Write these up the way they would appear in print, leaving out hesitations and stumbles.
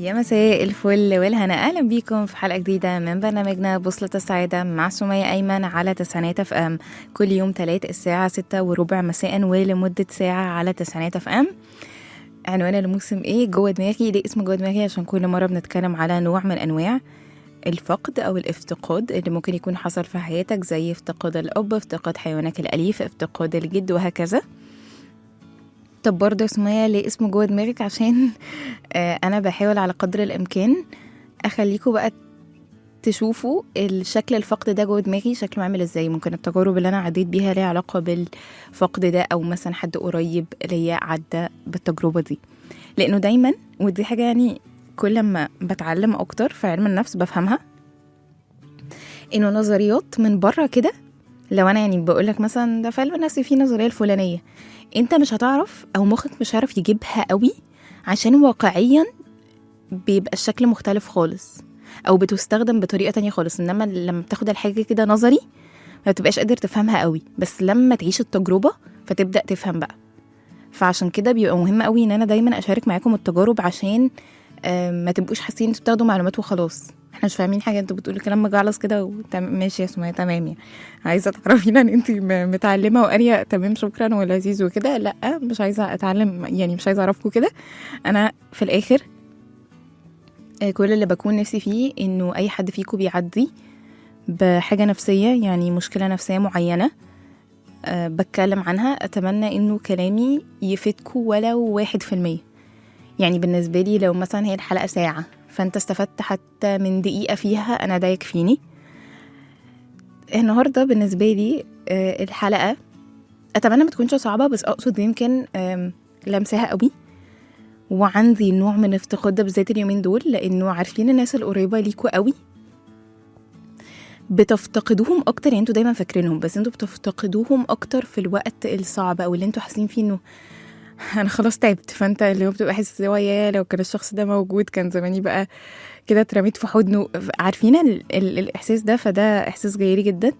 يا مساء الفل والهنا، اهلا بيكم في حلقة جديدة من برنامجنا بوصله السعادة مع سميه ايمن على تسعينات FM، كل يوم تلات الساعة 6:15 مساء ولمده ساعة على تسعينات FM. عنوان الموسم ايه؟ جوه دماغي. ليه اسمه جوه دماغي؟ عشان كل مرة بنتكلم على نوع من انواع الفقد او الافتقاد اللي ممكن يكون حصل في حياتك، زي افتقاد الاب، افتقاد حيوانك الاليف، افتقاد الجد، وهكذا. طب برضه يا سمية ليه اسمه جوه دماغك؟ عشان انا بحاول على قدر الامكان اخليكم بقى تشوفوا الشكل الفقد ده جوه دماغي شكله عامل ازاي. ممكن التجارب اللي انا عديت بيها ليها علاقة بالفقد ده، او مثلا حد قريب ليا عدى بالتجربة دي. لانه دايما، ودي حاجة يعني كل ما بتعلم اكتر في علم النفس بفهمها، انه نظريات من بره كده، لو انا يعني بقولك مثلا ده في علم النفس في نظرية الفلانية، انت مش هتعرف او مخك مش هيعرف يجيبها قوي، عشان واقعيا بيبقى الشكل مختلف خالص او بتستخدم بطريقة تانية خالص. انما لما بتاخد الحاجة كده نظري ما بتبقاش قادر تفهمها قوي، بس لما تعيش التجربة فتبدا تفهم بقى. فعشان كده بيبقى مهم قوي ان انا دايما اشارك معاكم التجارب، عشان ما تبقوش حاسين انتوا بتاخدوا معلومات وخلاص، احنا مش فاهمين حاجه، انتوا بتقولوا كلام مجعلص كده. ماشي يا سميه، تمام، يعني عايزه تعرفينا ان انت متعلمة وقاريه، تمام، شكرا ولذيذ وكده. لا، مش عايزه اتعلم، يعني مش عايزه اعرفكم كده. انا في الاخر كل اللي بكون نفسي فيه انه اي حد فيكم بيعدي بحاجة نفسيه، يعني مشكلة نفسية معينة بتكلم عنها، اتمنى انه كلامي يفيدكم ولو 1%. يعني بالنسبة لي لو مثلا هي الحلقة ساعة فانت استفدت حتى من دقيقة فيها، انا ده يكفيني. النهارده بالنسبة لي الحلقة اتمنى ما تكونش صعبه، بس اقصد يمكن لمساها قوي، وعندي نوع من الافتقاد ده بالذات اليومين دول، لانه عارفين الناس القريبة ليكوا قوي بتفتقدوهم اكتر، يعني انتوا دايما فاكرينهم بس انتوا بتفتقدوهم اكتر في الوقت الصعب او اللي انتوا حاسين فيه انه انا خلاص تعبت. فانت اللي هو بتبقى حاسس هو يا لو كان الشخص ده موجود كان زماني بقى كده اترميت في حضنه، عارفين ال الاحساس ده؟ فده احساس جايلي جدا.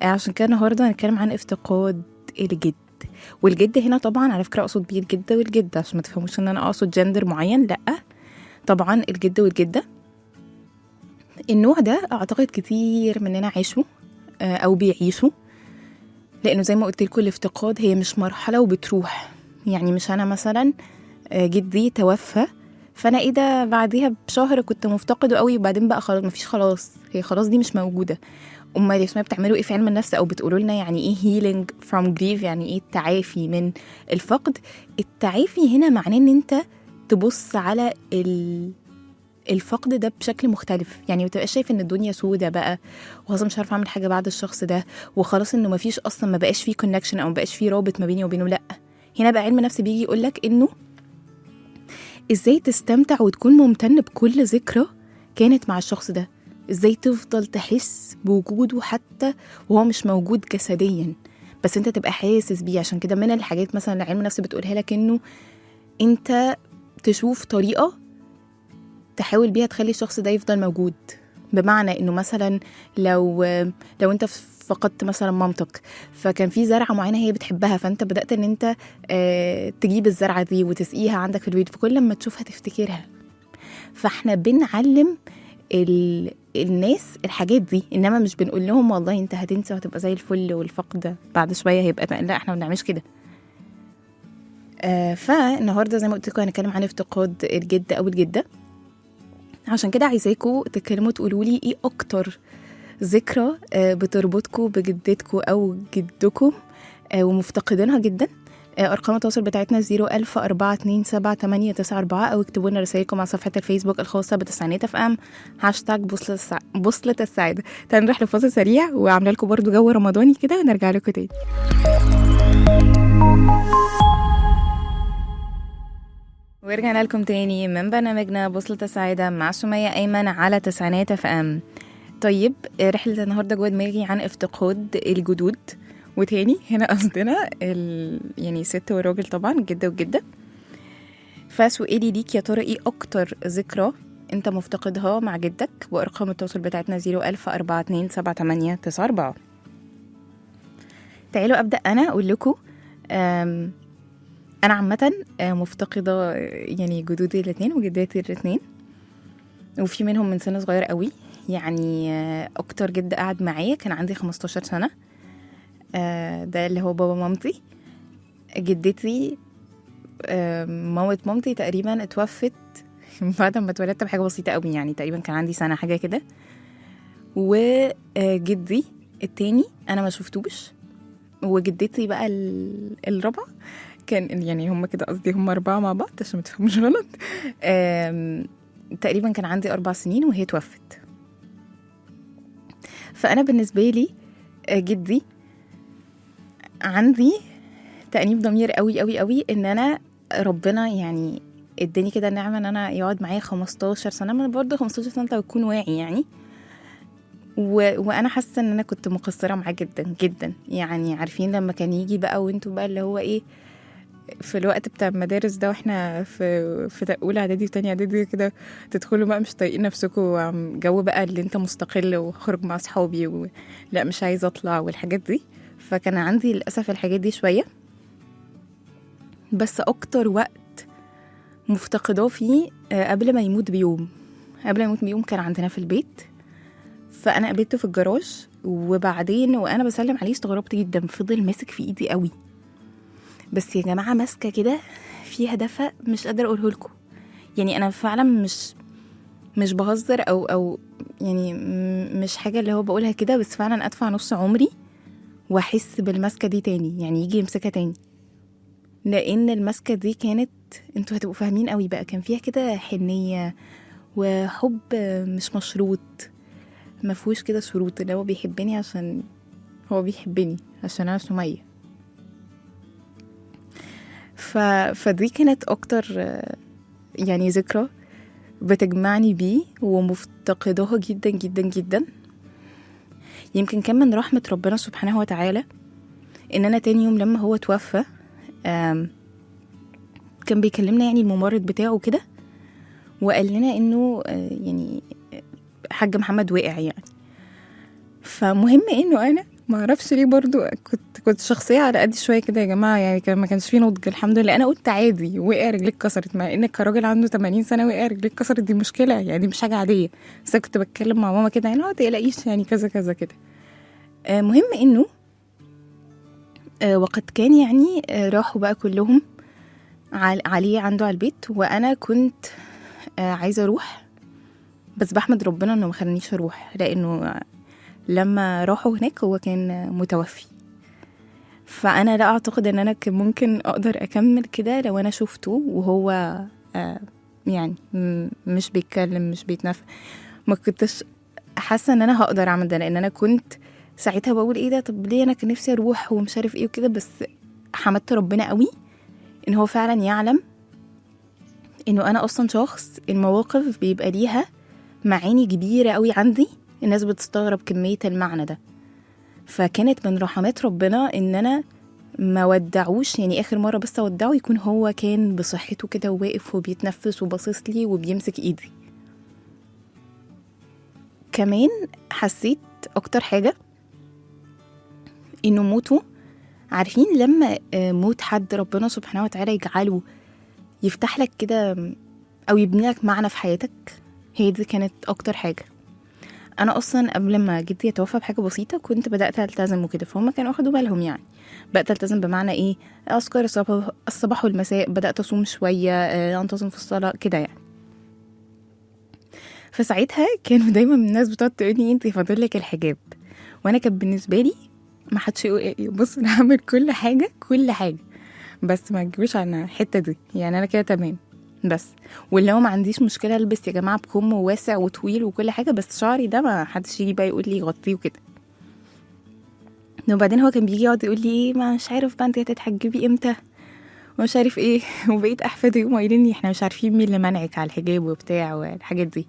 عشان كده النهارده هنتكلم عن افتقاد الجد. والجد هنا طبعا على فكرة اقصد بيه الجدة والجدة، عشان ما تفهموش ان انا اقصد جندر معين، لا طبعا الجد والجدة. النوع ده اعتقد كتير مننا عاشوا او بيعيشوا، لانه زي ما قلت لكم الافتقاد هي مش مرحلة وبتروح. يعني مش انا مثلا جدي توفى فانا ايه ده بعديها بشهر كنت مفتقده قوي وبعدين بقى خلاص مفيش، خلاص هي خلاص دي مش موجودة. امال يا سمية بتعملوا ايه في علم النفس، او بتقولوا لنا يعني ايه healing from grief، يعني ايه التعافي من الفقد؟ التعافي هنا معناه ان انت تبص على الفقد ده بشكل مختلف، يعني ما تبقاش شايف ان الدنيا سودة بقى وخلاص مش عارفه اعمل حاجة بعد الشخص ده، وخلاص انه مفيش اصلا، ما بقاش فيه connection او ما بقاش فيه رابط ما بيني وبينه. لا، هنا بقى علم النفس بيجي يقولك انه ازاي تستمتع وتكون ممتن بكل ذكرى كانت مع الشخص ده، ازاي تفضل تحس بوجوده حتى وهو مش موجود جسديا، بس انت تبقى حاسس بيه. عشان كده من الحاجات مثلا اللي علم النفس بتقولها لك انه انت تشوف طريقة تحاول بيها تخلي الشخص ده يفضل موجود. بمعنى انه مثلا لو انت فقدت مثلا مامتك، فكان في زرعه معينة هي بتحبها، فانت بدات ان انت تجيب الزرعه دي وتسقيها عندك في البيت، فكل لما تشوفها تفتكرها. فاحنا بنعلم الناس الحاجات دي، انما مش بنقول لهم والله انت هتنسى وهتبقى زي الفل والفقد بعد شوية هيبقى، لا احنا ما بنعملش كده. فالنهارده زي ما قلت لكم هنتكلم عن افتقاد الجد او الجدة. عشان كده عايزاكم تتكلموا تقولوا لي ايه اكتر ذكرى بتربطكم بجدتكم او جدكم ومفتقدينها جدا. ارقام التواصل بتاعتنا 010427894، او اكتبوا لنا رسائلكم على صفحة الفيسبوك الخاصة بتسعينات FM، هاشتاج بوصله السعادة. تعالوا نروح لفاصل سريع، وعامله لكم برضو جو رمضاني كده، ونرجع لكم تاني. ورجعنا لكم تاني من برنامجنا بوصلة السعادة مع سمية أيمن على تسعينات FM. طيب، رحلة النهاردة جوه دماغي عن افتقاد الجدود، وتاني هنا قصدنا يعني ست والراجل طبعا، جدة وجدة. فسؤالي ليك يا ترى ايه أكتر ذكرى انت مفتقدها مع جدك؟ وأرقام التواصل بتاعتنا 010427894. تعالوا أبدأ أنا أقول لكم أنا عامة مفتقدة يعني جدودي الاثنين وجداتي الاثنين. وفي منهم من سن صغير قوي. يعني اكتر جد قعد معايا كان عندي 15 سنة، ده اللي هو بابا مامتي. جدتي مامة مامتي تقريبا اتوفت بعد ما اتولدت بحاجة بسيطة قوي، يعني تقريبا كان عندي سنة حاجة كده. وجدي التاني انا ما شفتوش، وجدتي بقى الرابعة كان يعني هم كده، قصدي هم 4 مع بعض عشان ما تفهموش غلط. تقريبا كان عندي 4 سنين وهي توفت. فأنا بالنسبة لي جدي عندي تأنيب ضمير قوي قوي قوي إن أنا ربنا يعني اداني كده النعمة إن أنا يقعد معايا 15 سنة. ما أنا برضه 15 سنة أنت بتكون واعي يعني، وأنا حاسة إن أنا كنت مقصرة معاه جدا جدا. يعني عارفين لما كان يجي بقى وانتوا بقى اللي هو إيه في الوقت بتاع المدارس ده، واحنا في اولى اعدادي وتانية اعدادي كده، تدخلوا بقى مش طايقين نفسكم، جو بقى اللي انت مستقل وخرج مع اصحابي ولا مش عايزه اطلع والحاجات دي. فكان عندي للاسف الحاجات دي شوية. بس اكتر وقت مفتقداه فيه قبل ما يموت بيوم، قبل ما يموت بيوم كان عندنا في البيت، فانا قابلته في الجراج، وبعدين وانا بسلم عليه استغربت جدا، فضل ماسك في ايدي قوي. بس يا جماعة ماسكة كده فيها دفء مش قادرة أقوله لكم. يعني أنا فعلا مش بهزر أو يعني مش حاجة اللي هو بقولها كده، بس فعلا أدفع نص عمري وأحس بالماسكة دي تاني، يعني يجي يمسكها تاني، لأن الماسكة دي كانت، انتوا هتبقوا فاهمين قوي بقى، كان فيها كده حنية وحب مش مشروط، ما فيهوش كده شروط، اللي هو بيحبني عشان هو بيحبني عشان أنا سمية. فدي كانت أكتر يعني ذكرى بتجمعني بيه ومفتقداها جدا جدا جدا. يمكن كان من رحمة ربنا سبحانه وتعالى إن أنا تاني يوم لما هو توفى كان بيكلمنا يعني الممرض بتاعه كده، وقال لنا إنه يعني حاج محمد وقع يعني. فمهم إنه أنا ما اعرفش ليه برضو كنت شخصية على قد شوية كده يا جماعة، يعني كان ما كانش فيه نضج الحمد لله. انا قلت عادي وقع رجليك كسرت، مع ان كراجل عنده 80 سنة وقع رجليك كسرت دي مشكلة يعني، مش حاجة عادية. بس كنت بتكلم مع ماما كده يعني ما تقلقيش يعني كذا كذا كده. مهم انه وقد كان يعني راحوا بقى كلهم عليه عنده على البيت، وانا كنت عايزه اروح، بس بحمد ربنا انه ما خلانيش اروح، لانه لما راحوا هناك هو كان متوفي. فأنا لا أعتقد أن أنا كان ممكن أقدر أكمل كده لو أنا شفته وهو يعني مش بيتكلم مش بيتنفس. ما كنتش حاسة أن أنا هقدر أعمل ده، لأن أنا كنت ساعتها بقول إيه ده، طب ليه أنا كان نفسي أروح ومش عارف إيه وكده. بس حمدت ربنا قوي إن هو فعلا يعلم إنه أنا أصلا شخص المواقف بيبقى ليها معاني كبيرة قوي عندي، الناس بتستغرب كمية المعنى ده. فكانت من رحمات ربنا إن أنا ما ودعوش، يعني آخر مرة بس ودعه يكون هو كان بصحته كده وواقف وبيتنفس وباصص لي وبيمسك إيدي. كمان حسيت أكتر حاجة إنه موته، عارفين لما موت حد ربنا سبحانه وتعالى يجعله يفتح لك كده أو يبني لك معنى في حياتك، هي دي كانت أكتر حاجة. انا اصلا قبل ما جدي يتوفى بحاجة بسيطة كنت بدات التزم وكده، فهم كانوا اخدوا بالهم يعني. بدات التزم بمعنى ايه، اذكار الصباح والمساء، بدات اصوم شوية، انتظم في الصلاة كده يعني. فساعتها كانوا دايما الناس بتقعد تقول لي انت فاضل لك الحجاب، وانا كان بالنسبة لي ما حدش يقول ايه، بص انا هعمل كل حاجة كل حاجة، بس ما تجيبوش على الحتة دي يعني، انا كده تمام بس. واللي هو ما عنديش مشكلة البس يا جماعة بكم وواسع وطويل وكل حاجة، بس شعري ده ما حدش يجي بقى يقول لي غطيه وكده. وبعدين هو كان بيجي يقعد يقول لي ايه، ما مش عارف بقى انت هتتحجبي امتى ومش عارف ايه. وبقيت احفادي يقوموا قايلين لي احنا مش عارفين مين اللي منعك على الحجاب وبتاع والحاجات دي.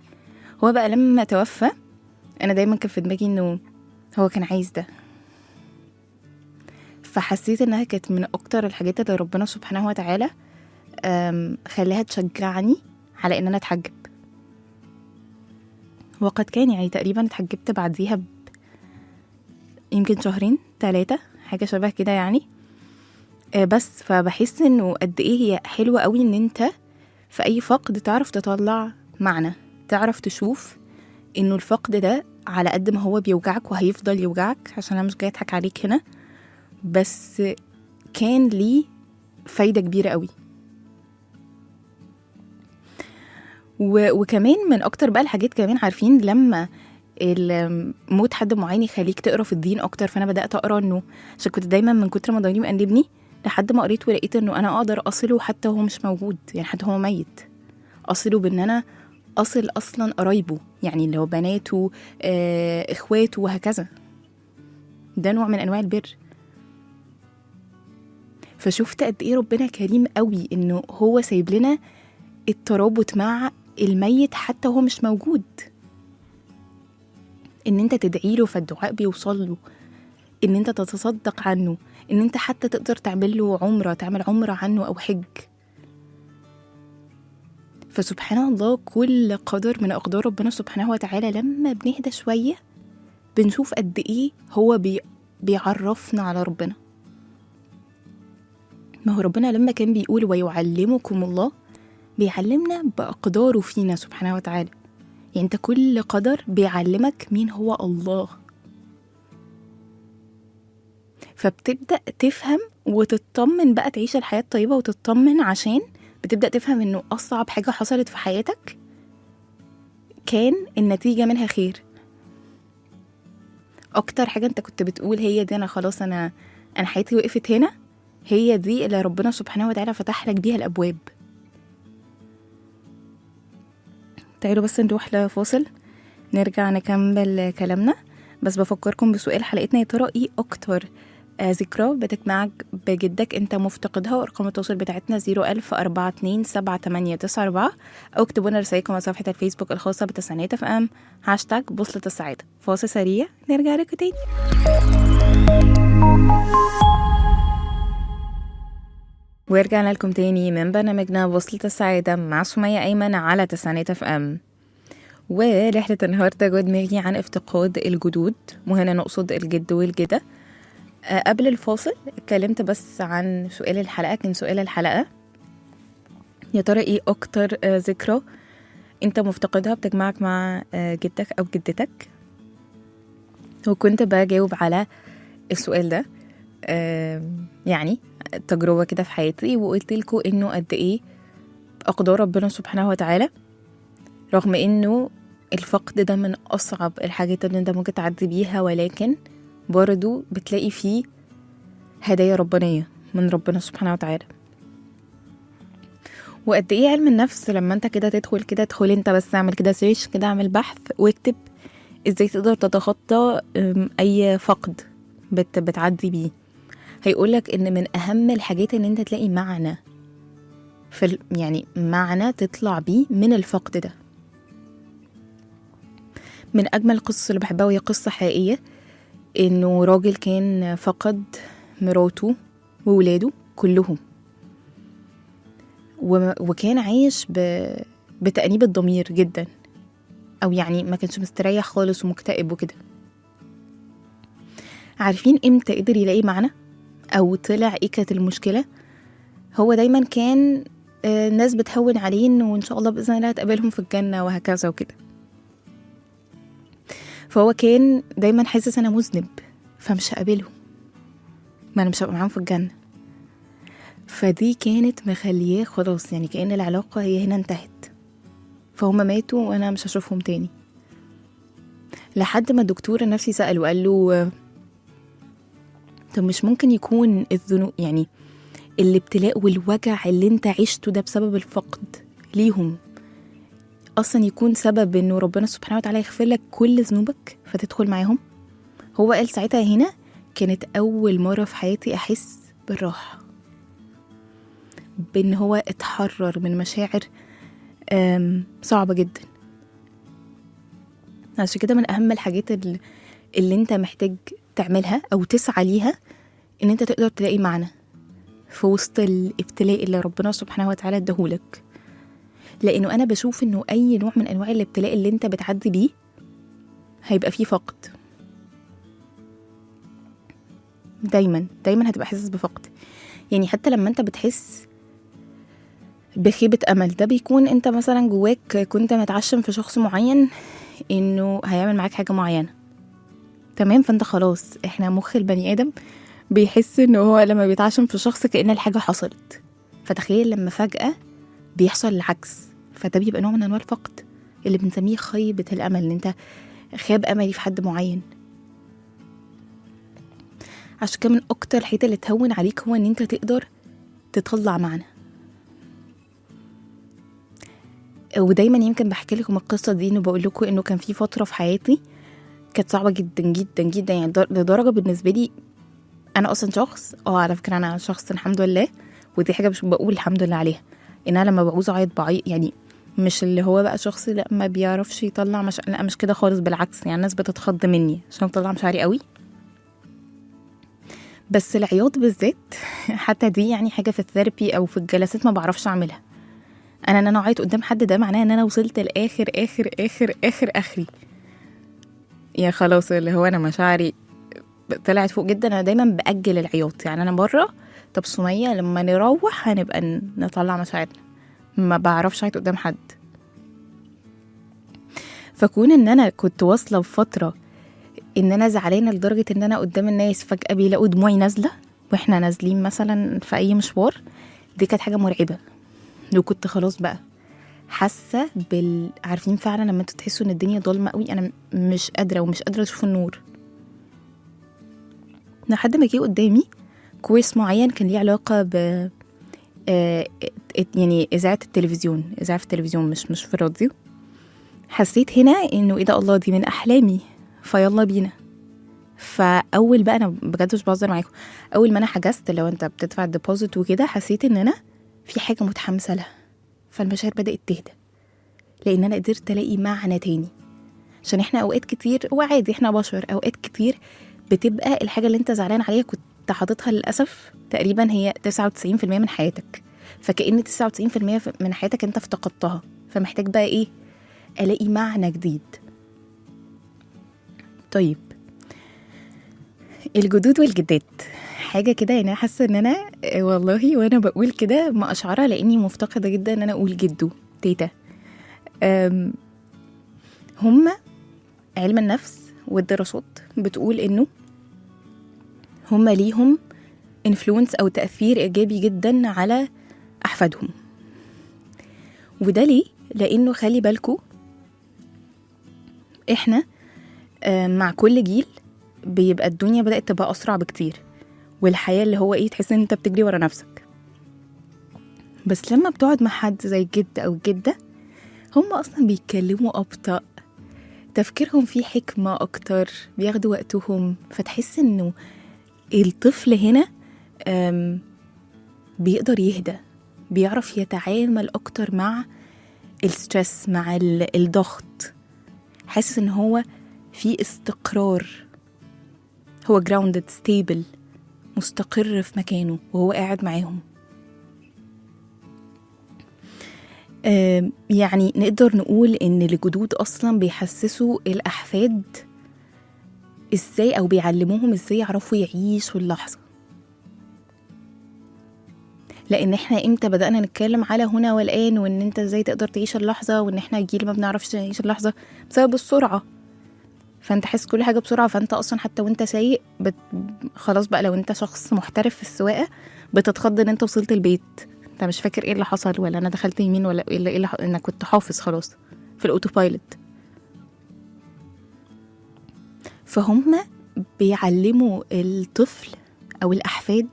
هو بقى لما توفى انا دايما كان في دماغي انه هو كان عايز ده، فحسيت انها كانت من اكتر الحاجات اللي ربنا سبحانه وتعالى خلاها تشجعني على ان انا اتحجب. وقد كان يعني تقريبا اتحجبت بعديها يمكن 2 3 حاجة شبه كده يعني. بس فبحس انه قد ايه هي حلوة قوي ان انت في اي فقد تعرف تطلع معنى. تعرف تشوف إنه الفقد ده على قد ما هو بيوجعك وهيفضل يوجعك، عشان أنا مش جاية أضحك عليك هنا، بس كان ليه فايدة كبيرة قوي. وكمان من أكتر بقى الحاجات كمان، عارفين لما موت حد معين يخليك تقرا في الدين أكتر، فأنا بدأت أقرأ إنه عشان كنت دايما من كتر ما ضميري مأنبني لحد ما قريت ولقيت إنه أنا أقدر أصله حتى هو مش موجود، يعني حتى هو ميت، أصله بإن أنا أصل أصلا قرايبه، يعني اللي هو بناته، إخواته وهكذا. ده نوع من أنواع البر. فشفت قد إيه ربنا كريم قوي إنه هو سايب لنا الترابط مع الميت حتى هو مش موجود، إن أنت تدعي له فالدعاء بيوصل له، إن أنت تتصدق عنه، إن أنت حتى تقدر تعمل له عمرة، تعمل عمرة عنه أو حج. فسبحان الله كل قدر من أقدار ربنا سبحانه وتعالى لما بنهدى شوية بنشوف قد إيه هو بيعرفنا على ربنا. ما هو ربنا لما كان بيقول ويعلمكم الله، بيعلمنا بأقداره فينا سبحانه وتعالى. يعني أنت كل قدر بيعلمك مين هو الله، فبتبدأ تفهم وتطمن بقى، تعيش الحياة الطيبة وتطمن، عشان بتبدأ تفهم إنه أصعب حاجة حصلت في حياتك كان النتيجة منها خير. أكتر حاجة أنت كنت بتقول هي دي، أنا خلاص أنا حياتي وقفت هنا، هي دي اللي ربنا سبحانه وتعالى فتح لك بيها الأبواب. تعالوا بس نروح لفاصل نرجع نكمل كلامنا، بس بفكركم بسؤال حلقتنا، يا ترى ايه اكتر ذكرى بتجمعك بجدك انت مفتقدها؟ وارقام التواصل بتاعتنا 01000 427894، او اكتبوا لنا رسائلكم على صفحة الفيسبوك الخاصة بتسعينات FM هاشتاج بوصلة السعادة. فاصل سريع نرجع لكم تاني. ورجعنا لكم تاني من برنامجنا بوصلة السعادة مع سمية أيمن على تسعينات FM. ورحلة النهاردة جوه دماغي عن افتقاد الجدود، وهنا نقصد الجد والجدة. قبل الفاصل اتكلمت بس عن سؤال الحلقة، كان سؤال الحلقة يا ترى ايه اكتر ذكرى انت مفتقدها بتجمعك مع جدك او جدتك، وكنت بجاوب على السؤال ده يعني تجربة كده في حياتي، وقلت لكم انه قد ايه اقدار ربنا سبحانه وتعالى، رغم انه الفقد ده من اصعب الحاجات اللي انت ممكن تعدي بيها، ولكن برضو بتلاقي فيه هدايا ربانية من ربنا سبحانه وتعالى. وقد ايه علم النفس لما انت كده تدخل كده، ادخل انت بس اعمل كده search كده، اعمل بحث واكتب ازاي تقدر تتخطى اي فقد بتعدي بيه، هيقولك ان من اهم الحاجات ان انت تلاقي معنى في يعني معنى تطلع بيه من الفقد ده. من اجمل القصص اللي بحبها وهي قصة حقيقية، انه راجل كان فقد مراته وولاده كلهم، وكان عايش بتأنيب الضمير جدا، او يعني ما كانش مستريح خالص ومكتئب وكده. عارفين امتى قدر يلاقي معنى او طلع ايه كانت المشكلة؟ هو دايما كان الناس بتهون عليه انه ان شاء الله باذن الله هتقابلهم في الجنة وهكذا وكده، فهو كان دايما حاسس انا مذنب فمش هقابلهم، ما انا مش هبقى معاهم في الجنة. فدي كانت مخلياه خلاص يعني كأن العلاقة هي هنا انتهت، فهم ماتوا وانا مش هشوفهم تاني. لحد ما الدكتور النفسي سأله وقال له طب مش ممكن يكون الذنوب يعني الابتلاء والوجع اللي انت عشته ده بسبب الفقد ليهم اصلا يكون سبب انه ربنا سبحانه وتعالى يغفر لك كل ذنوبك فتدخل معاهم؟ هو قال ساعتها هنا كانت اول مرة في حياتي احس بالراحة، بان هو اتحرر من مشاعر صعبة جدا. عشان كده من اهم الحاجات اللي انت محتاج تعملها او تسعى ليها ان انت تقدر تلاقي معنى في وسط الابتلاء اللي ربنا سبحانه وتعالى اداهولك، لانه انا بشوف انه اي نوع من انواع الابتلاء اللي انت بتعدي بيه هيبقى فيه فقد، دايما دايما هتبقى حاسس بفقد. يعني حتى لما انت بتحس بخيبة أمل، ده بيكون أنت مثلا جواك كنت متعشم في شخص معين إنه هيعمل معاك حاجة معينة، تمام؟ فأنت خلاص، إحنا مخ البني آدم بيحس إنه هو لما بيتعشم في شخص كأن الحاجة حصلت، فتخيل لما فجأة بيحصل العكس، فده بيبقى نوع من أنواع الفقد اللي بنسميه خيبة الأمل، إن أنت خاب أملي في حد معين. عشان كده من أكتر الحاجات اللي تهون عليك هو إن أنت تقدر تطلع معنى. ودايما يمكن بحكي لكم القصة دي، إنه بقول لكم إنه كان في فترة في حياتي كانت صعبة جدا جدا جدا، يعني لدرجة بالنسبة لي أنا أصلا شخص، على فكرة أنا شخص الحمد لله، ودي حاجة مش بقول الحمد لله عليها، إن أنا لما بعوز أعيط بعيط، يعني مش اللي هو بقى شخص لا ما بيعرفش يطلع لا مش كده خالص، بالعكس يعني الناس بتتخض مني عشان بطلع مشاعري قوي، بس العياط بالذات حتى دي يعني حاجة في ال therapy أو في الجلسات ما بعرفش أعملها. أنا إن أنا أعيط قدام حد ده معناه إن أنا وصلت لآخر آخر آخر آخر آخري، يا خلاص اللي هو أنا مشاعري طلعت فوق جدا. أنا دايما بأجل العياط، يعني أنا بره، طب سمية لما نروح هنبقى نطلع مشاعرنا، ما بعرفش أعيط قدام حد. فكون إن أنا كنت واصلة بفترة إن أنا زعلانة لدرجة إن أنا قدام الناس فجأة بيلاقوا دموعي نازلة وإحنا نازلين مثلا في أي مشوار، دي كانت حاجة مرعبة. وكنت خلاص بقى حاسة عارفين فعلا لما انتوا تحسوا إن الدنيا ضلمة قوي، أنا مش قادرة ومش قادرة أشوف النور. لحد ما جه قدامي كورس معين كان ليه علاقة ب يعني إذاعة التلفزيون، إذاعة في التلفزيون مش في الراديو. حسيت هنا إنه إيه ده، الله دي من أحلامي، فيلا بينا. فأول بقى أنا بجد مش بهزر معاكم، أول ما أنا حجزت لو أنت بتدفع ال deposit وكده، حسيت إن أنا في حاجة متحمسة لها، فالمشاعر بدأت تهدى، لأن أنا قدرت ألاقي معنى تاني. عشان إحنا أوقات كتير، وعادي إحنا بشر، أوقات كتير بتبقى الحاجة اللي أنت زعلان عليها كنت حاططها للأسف تقريبا هي 99% من حياتك، فكأن 99% من حياتك أنت افتقدتها، فمحتاج بقى إيه؟ ألاقي معنى جديد. طيب الجدود والجدات حاجة كده، يعني أنا حاسة إن أنا والله وأنا بقول كده ما أشعرها، لأني مفتقدة جدا إن أنا أقول جدو تيتا. هم علم النفس والدراسات بتقول إنه هم ليهم influence أو تأثير إيجابي جدا على أحفادهم. وده ليه؟ لأنه خلي بالكو إحنا مع كل جيل بيبقى الدنيا بدأت تبقى أسرع بكتير، والحياة اللي هو إيه، تحس إن أنت بتجري ورا نفسك. بس لما بتقعد مع حد زي الجد أو الجدة، هم أصلا بيتكلموا أبطأ، تفكيرهم فيه حكمة أكتر، بياخدوا وقتهم، فتحس إنه الطفل هنا بيقدر يهدى، بيعرف يتعامل أكتر مع الستريس، مع الضغط، حاسس إن هو في استقرار، هو grounded stable، مستقر في مكانه وهو قاعد معاهم. يعني نقدر نقول إن الجدود أصلا بيحسسوا الأحفاد إزاي، أو بيعلموهم إزاي يعرفوا يعيشوا اللحظة. لأن إحنا إمتى بدأنا نتكلم على هنا والآن، وإن أنت إزاي تقدر تعيش اللحظة، وإن إحنا جيل ما بنعرفش نعيش اللحظة بسبب السرعة. فأنت حس كل حاجة بسرعة، فأنت أصلا حتى وأنت سايق خلاص بقى، لو أنت شخص محترف في السواقة بتتخض إن أنت وصلت البيت، أنت مش فاكر إيه اللي حصل، ولا أنا دخلت يمين، ولا إيه اللي إنك كنت حافظ خلاص في ال autopilot. فهم بيعلموا الطفل أو الأحفاد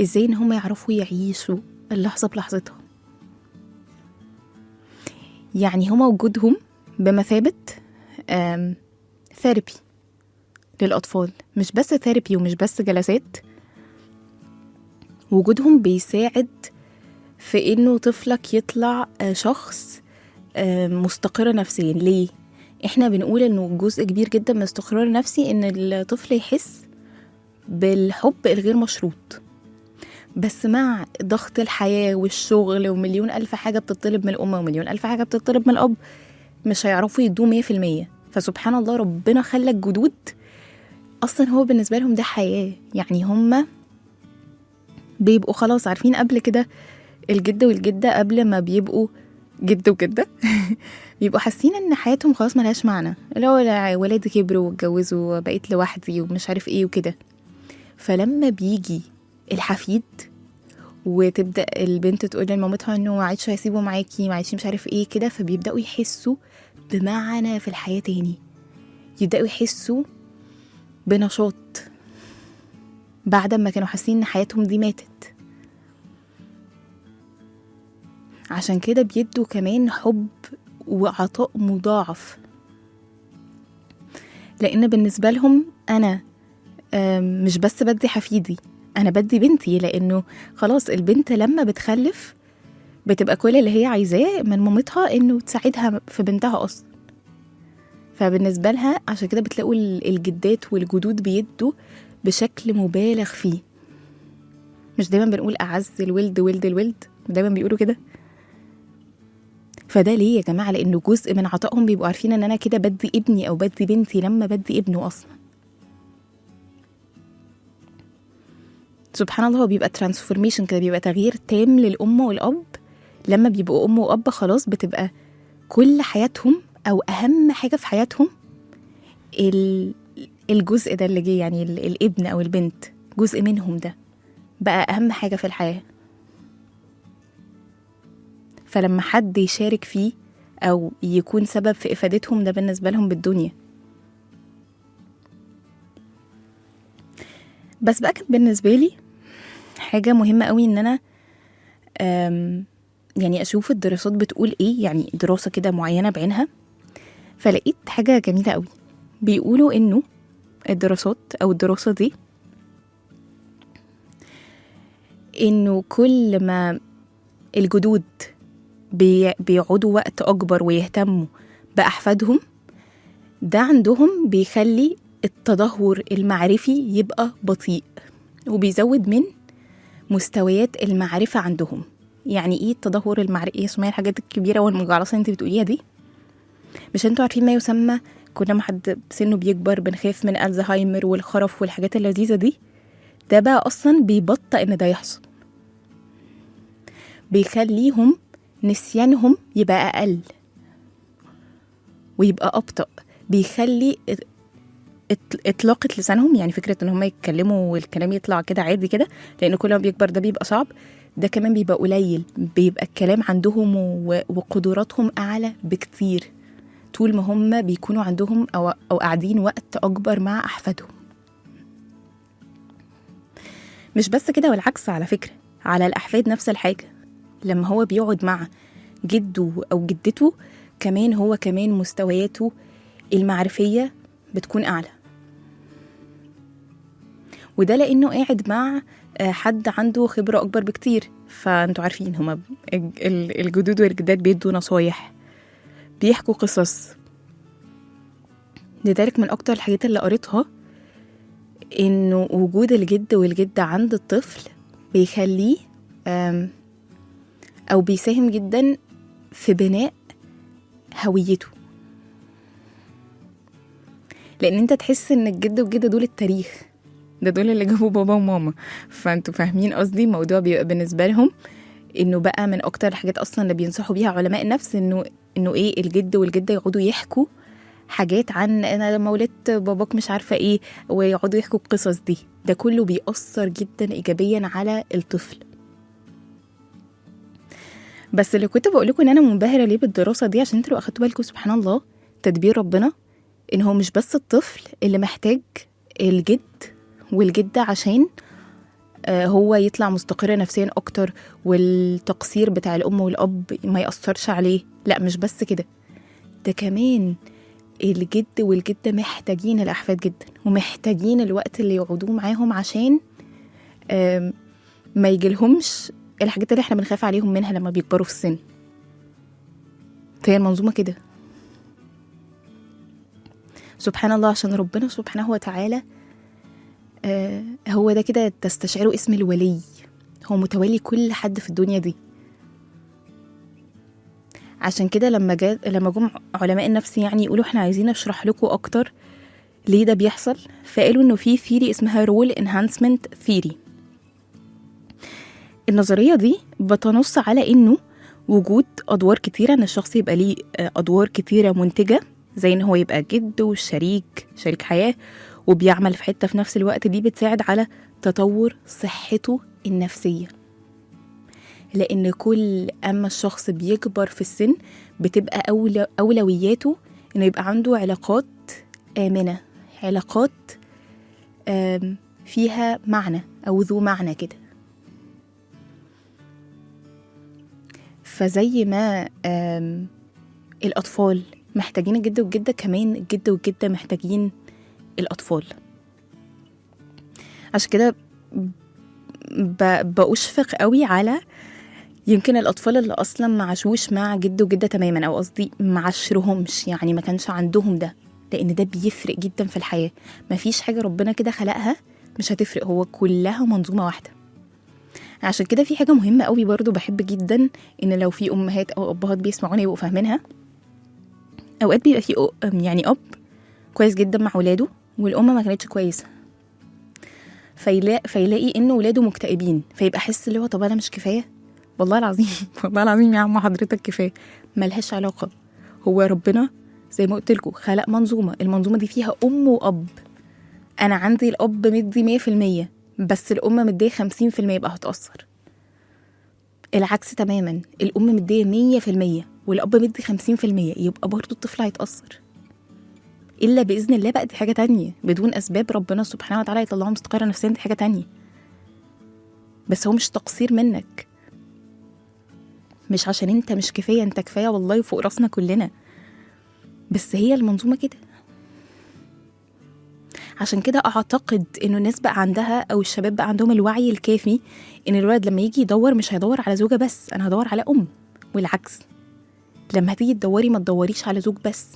إزاي إن هم يعرفوا يعيشوا اللحظة بلحظتها. يعني هما وجودهم بمثابة therapy للأطفال، مش بس therapy ومش بس جلسات، وجودهم بيساعد في إنه طفلك يطلع شخص مستقر نفسيا. ليه؟ إحنا بنقول إنه جزء كبير جدا من استقرار النفسي إن الطفل يحس بالحب الغير مشروط، بس مع ضغط الحياة والشغل ومليون ألف حاجة بتطلب من الأم ومليون ألف حاجة بتطلب من الأب، مش هيعرفوا يدوه 100%. فسبحان الله ربنا خلى الجدود أصلا هو بالنسبة لهم ده حياة، يعني هم بيبقوا خلاص عارفين قبل كده الجد والجدة قبل ما بيبقوا جد وجدة بيبقوا حاسين ان حياتهم خلاص ملهاش معنى، اللي هو ولادي كبروا واتجوزوا وبقيت لوحدي ومش عارف ايه وكده. فلما بيجي الحفيد وتبدا البنت تقول لمامتها انه ما عادش هيسيبه معاكي، ما عادش مش عارف ايه كده، فبيبداوا يحسوا بمعنى في الحياة تاني، يبداوا يحسوا بنشاط بعد ما كانوا حاسين ان حياتهم دي ماتت. عشان كده بيدوا كمان حب وعطاء مضاعف، لان بالنسبة لهم انا مش بس بدي حفيدي، انا بدي بنتي، لانه خلاص البنت لما بتخلف بتبقى كل اللي هي عايزاه من مامتها انه تساعدها في بنتها اصلا. فبالنسبه لها عشان كده بتلاقوا الجدات والجدود بيدوا بشكل مبالغ فيه. مش دايما بنقول اعز الولد ولد الولد، دايما بيقولوا كده. فده ليه يا جماعة؟ لانه جزء من عطائهم بيبقوا عارفين ان انا كده بدي ابني او بدي بنتي لما بدي ابنه اصلا. سبحان الله، هو بيبقى transformation كده، بيبقى تغيير تام للأم والأب. لما بيبقوا أم وأب خلاص بتبقى كل حياتهم أو أهم حاجة في حياتهم الجزء ده اللي جه، يعني الابن أو البنت جزء منهم ده بقى أهم حاجة في الحياة. فلما حد يشارك فيه أو يكون سبب في إفادتهم ده بالنسبة لهم بالدنيا. بس بقى كانت بالنسبة لي حاجة مهمة قوي إن أنا يعني أشوف الدراسات بتقول إيه، يعني دراسة كده معينة بعينها. فلقيت حاجة جميلة قوي، بيقولوا إنه الدراسات أو الدراسة دي إنه كل ما الجدود بيقعدوا وقت أكبر ويهتموا بأحفادهم، ده عندهم بيخلي التدهور المعرفي يبقى بطيء وبيزود من مستويات المعرفة عندهم. يعني ايه التدهور المعرفي؟ ايه سمية الحاجات الكبيرة والمجعلصة اللي انت بتقوليها دي؟ مش انتوا عارفين ما يسمى كل ما حد سنة بيكبر بنخاف من الزهايمر والخرف والحاجات اللذيذة دي؟ ده بقى اصلا بيبطئ ان ده يحصل، بيخليهم نسيانهم يبقى اقل ويبقى ابطأ، بيخلي اطلاقة لسانهم، يعني فكرة ان هم يتكلموا والكلام يطلع كده عادي كده، لان كل ما بيكبر ده بيبقى صعب، ده كمان بيبقى قليل، بيبقى الكلام عندهم وقدراتهم اعلى بكتير طول ما هم بيكونوا عندهم او قاعدين وقت اكبر مع احفادهم. مش بس كده، والعكس على فكرة على الاحفاد نفس الحاجة، لما هو بيقعد مع جده او جدته كمان هو كمان مستوياته المعرفية بتكون أعلى، وده لأنه قاعد مع حد عنده خبرة أكبر بكتير. فأنتوا عارفين هما الجدود والجدات بيدوا نصايح، بيحكوا قصص. لذلك من أكتر الحاجات اللي قريتها إنه وجود الجد والجدة عند الطفل بيخليه أو بيساهم جدا في بناء هويته، لان انت تحس ان الجد والجدة دول التاريخ، ده دول اللي جابوا بابا وماما. فانتوا فاهمين قصدي، الموضوع بيبقى بالنسبة لهم انه بقى من اكتر الحاجات اصلا اللي بينصحوا بيها علماء النفس انه ايه الجد والجدة يقعدوا يحكوا حاجات عن انا لما ولدت باباك مش عارفه ايه، ويقعدوا يحكوا القصص دي. ده كله بيأثر جدا ايجابيا على الطفل. بس اللي كنت بقول لكم ان انا منبهره ليه بالدراسة دي، عشان انتوا لو اخدتوا بالكم سبحان الله تدبير ربنا، ان هو مش بس الطفل اللي محتاج الجد والجدة عشان هو يطلع مستقر نفسيا اكتر والتقصير بتاع الام والاب ما يأثرش عليه، لا مش بس كده، ده كمان الجد والجدة محتاجين الاحفاد جدا، ومحتاجين الوقت اللي يقعدوه معاهم عشان ما يجيلهمش الحاجات اللي احنا بنخاف عليهم منها لما بيكبروا في السن. فهي المنظومة كده سبحان الله، عشان ربنا سبحانه وتعالى هو ده كده تستشعره اسم الولي، هو متولي كل حد في الدنيا دي. عشان كده لما جم علماء النفس يعني يقولوا احنا عايزين نشرح لكم اكتر ليه ده بيحصل، فقالوا انه في theory اسمها role enhancement theory. النظرية دي بتنص على إنه وجود أدوار كتيرة، إن الشخص يبقى ليه أدوار كتيرة منتجة، زي إن هو يبقى جد وشريك شريك حياة وبيعمل في حتة في نفس الوقت، دي بتساعد على تطور صحته النفسية. لأن كل أما الشخص بيكبر في السن بتبقى أولوياته إنه يبقى عنده علاقات آمنة، علاقات فيها معنى أو ذو معنى كده. فزي ما الأطفال محتاجين الجد والجدة، كمان الجد والجدة محتاجين الأطفال. عشان كده بأشفق قوي على يمكن الأطفال اللي أصلا ما عاشوش مع جد وجدة تماما، أو قصدي ما عاشرهمش، يعني ما كانش عندهم ده، لأن ده بيفرق جدا في الحياة. ما فيش حاجة ربنا كده خلقها مش هتفرق، هو كلها منظومة واحدة. عشان كده في حاجة مهمة قوي برضو بحب جدا إن لو في أمهات أو أبهات بيسمعونا يبقوا فاهمينها. أوقات بيبقى في يعني أب كويس جدا مع ولاده والأم ما كانتش كويسة، فيلاقي إنه ولاده مكتئبين، فيبقى حس اللي هو طب أنا مش كفاية، والله العظيم والله العظيم يا عم حضرتك كفاية. ملهاش علاقة، هو ربنا زي ما قلت لكم خلق منظومة، المنظومة دي فيها أم وأب. أنا عندي الأب مدي 100% بس الأم مديه 50%، يبقى هتأثر. العكس تماما، الأم مديه 100% والأب مدي 50%، يبقى برضو الطفل هيتأثر. إلا بإذن الله بقى دي حاجة تانية، بدون أسباب ربنا سبحانه وتعالى يطلعه مستقرة نفسيا، دي حاجة تانية. بس هو مش تقصير منك، مش عشان انت مش كفاية، انت كفاية والله فوق راسنا كلنا، بس هي المنظومة كده. عشان كده أعتقد إنه الناس بقى عندها أو الشباب بقى عندهم الوعي الكافي إن الولد لما يجي يدور مش هيدور على زوجة بس، أنا هدور على أم، والعكس لما هتيجي تدوري ما تدوريش على زوج بس،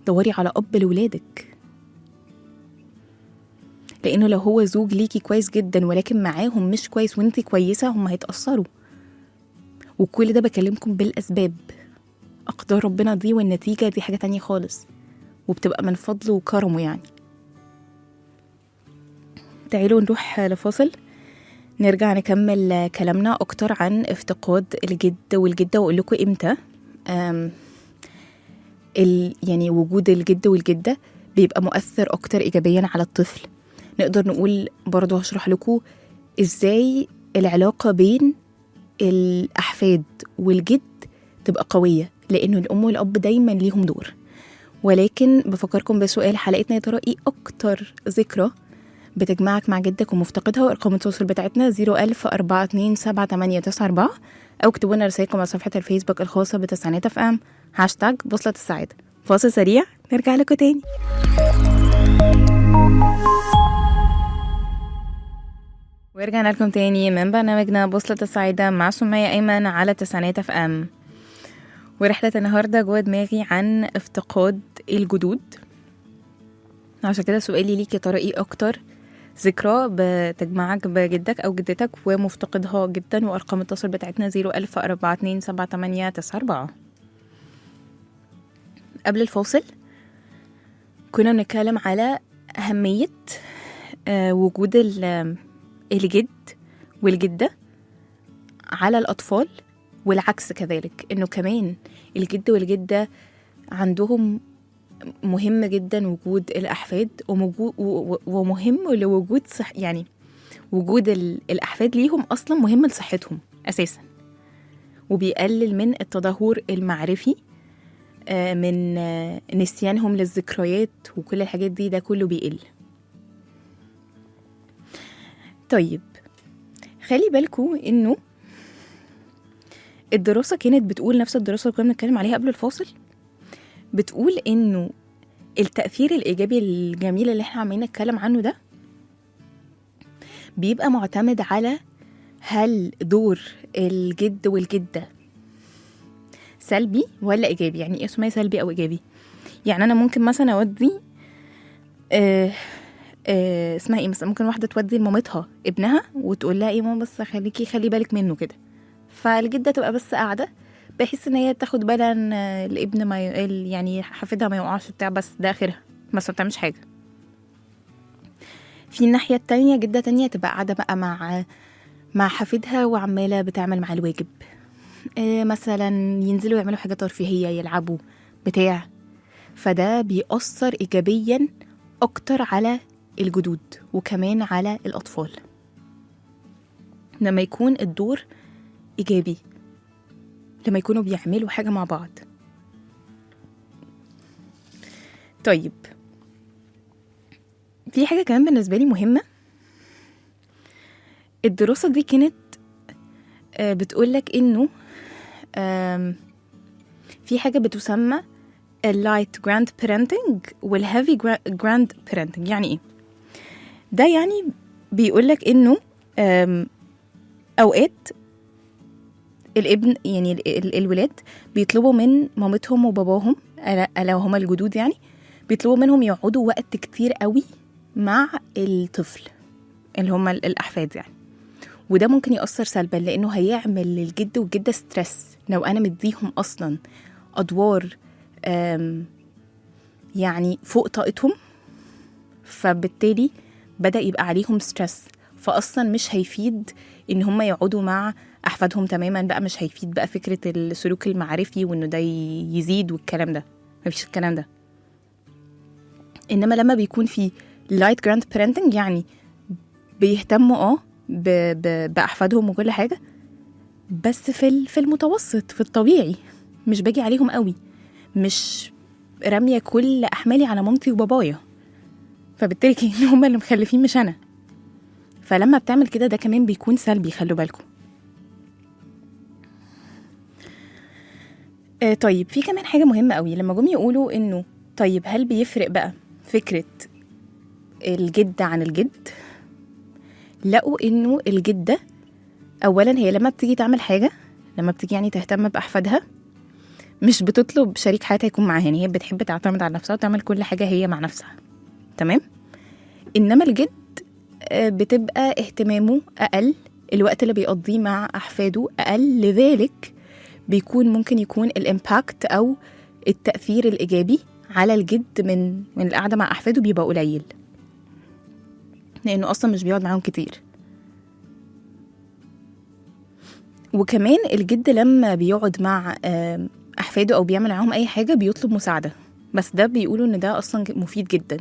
دوري على أب لولادك. لأنه لو هو زوج ليكي كويس جدا ولكن معاهم مش كويس وانتي كويسة، هم هيتأثروا. وكل ده بكلمكم بالأسباب، أقدار ربنا دي والنتيجة دي حاجة تانية خالص، وبتبقى من فضله وكرمه يعني. تعالوا نروح لفاصل، نرجع نكمل كلامنا أكتر عن افتقاد الجد والجدة، وأقول لكم إمتى يعني وجود الجد والجدة بيبقى مؤثر أكتر إيجابيا على الطفل. نقدر نقول برضو هشرح لكم إزاي العلاقة بين الأحفاد والجد تبقى قوية، لأنه الأم والأب دايما ليهم دور. ولكن بفكركم بسؤال حلقتنا، يا ترى إيه أكتر ذكرى بتجمعك مع جدك ومفتقدها؟ وارقام التواصل بتاعتنا 01000 427 أو اكتبوا لنا رسائلكم على صفحة الفيسبوك الخاصة بتسعينات FM هاشتاج بوصلة السعادة. فاصل سريع نرجع لكم تاني. ورجعنا لكم تاني من برنامجنا بوصلة السعادة مع سمية أيمن على تسعينات FM. ورحلة النهاردة جوه دماغي عن افتقاد الجدود. عشان كده سؤالي ليك، يا ترى ايه أكتر ذكرى بتجمعك بجدك أو جدتك ومفتقدها جدا؟ وأرقام التواصل بتاعتنا 01000 427 قبل الفاصل كنا بنتكلم على أهمية وجود الجد والجدة على الأطفال، والعكس كذلك، إنه كمان الجد والجدة عندهم مهم جدا وجود الأحفاد، ومهم لوجود يعني وجود الأحفاد ليهم أصلا مهم لصحتهم أساسا، وبيقلل من التدهور المعرفي، من نسيانهم للذكريات وكل الحاجات دي، ده كله بيقل. طيب خلي بالكم إنه الدراسة كانت بتقول، نفس الدراسة اللي كنا بنتكلم عليها قبل الفاصل، بتقول إنه التأثير الإيجابي الجميل اللي احنا عمالين نتكلم عنه ده بيبقى معتمد على هل دور الجد والجدة سلبي ولا إيجابي. يعني إيه اسمها سلبي أو إيجابي؟ يعني أنا ممكن مثلا أودي اسمها إيه، مثلا ممكن واحدة تودي لمامتها ابنها وتقول لها إيه ماما بس خلي بالك منه كده، فالجدة تبقى بس قاعدة بحيث ان هي تاخد بالها ان الابن ما يعني حفيدها ما يقعش بتاع، بس ده اخرها، بس ما بتعملش حاجه. في الناحيه التانية جده تانية تبقى قاعده بقى مع حفيدها وعمالة بتعمل مع الواجب، مثلا ينزلوا يعملوا حاجة ترفيهية، يلعبوا بتاع، فده بيأثر إيجابيا أكتر على الجدود وكمان على الأطفال لما يكون الدور إيجابي، لما يكونوا بيعملوا حاجة مع بعض. طيب في حاجة كمان بالنسبة لي مهمة، الدراسة دي كانت بتقولك إنه في حاجة بتسمى ال light grandparenting وال heavy grandparenting. يعني إيه؟ ده يعني بيقولك إنه أوقات الابن يعني الولاد بيطلبوا من مامتهم وباباهم، ألا وهما الجدود يعني، بيطلبوا منهم يقعدوا وقت كتير قوي مع الطفل اللي هما الأحفاد يعني، وده ممكن يأثر سلبا لأنه هيعمل للجد والجدة stress. لو أنا مديهم أصلا أدوار يعني فوق طاقتهم، فبالتالي بدأ يبقى عليهم stress، فأصلا مش هيفيد إن هم يقعدوا مع أحفادهم تماما بقى، مش هيفيد بقى فكرة السلوك المعرفي وإنه ده يزيد والكلام ده، مفيش الكلام ده. إنما لما بيكون في light grandparenting يعني بيهتموا بأحفادهم وكل حاجة، بس في المتوسط، في الطبيعي، مش باجي عليهم قوي، مش رامية كل أحمالي على مامتي وبابايا، فبالتالي كأن هما اللي مخلفين مش أنا. فلما بتعمل كده ده كمان بيكون سلبي، خلوا بالكم. طيب في كمان حاجة مهمة قوي لما جم يقولوا إنه طيب هل بيفرق بقى فكرة الجد عن الجد؟ لقوا إنه الجدة أولا هي لما بتيجي تعمل حاجة، لما بتيجي يعني تهتم بأحفادها، مش بتطلب شريك حياتها يكون معاها، يعني هي بتحب تعتمد على نفسها وتعمل كل حاجة هي مع نفسها، تمام؟ إنما الجد بتبقى اهتمامه أقل، الوقت اللي بيقضيه مع أحفاده أقل، لذلك بيكون ممكن يكون الإمباكت أو التأثير الإيجابي على الجد من القعدة مع أحفاده بيبقى قليل، لأنه أصلا مش بيقعد معاهم كتير. وكمان الجد لما بيقعد مع أحفاده أو بيعمل معاهم أي حاجة بيطلب مساعدة، بس ده بيقولوا إن ده أصلا مفيد جدا.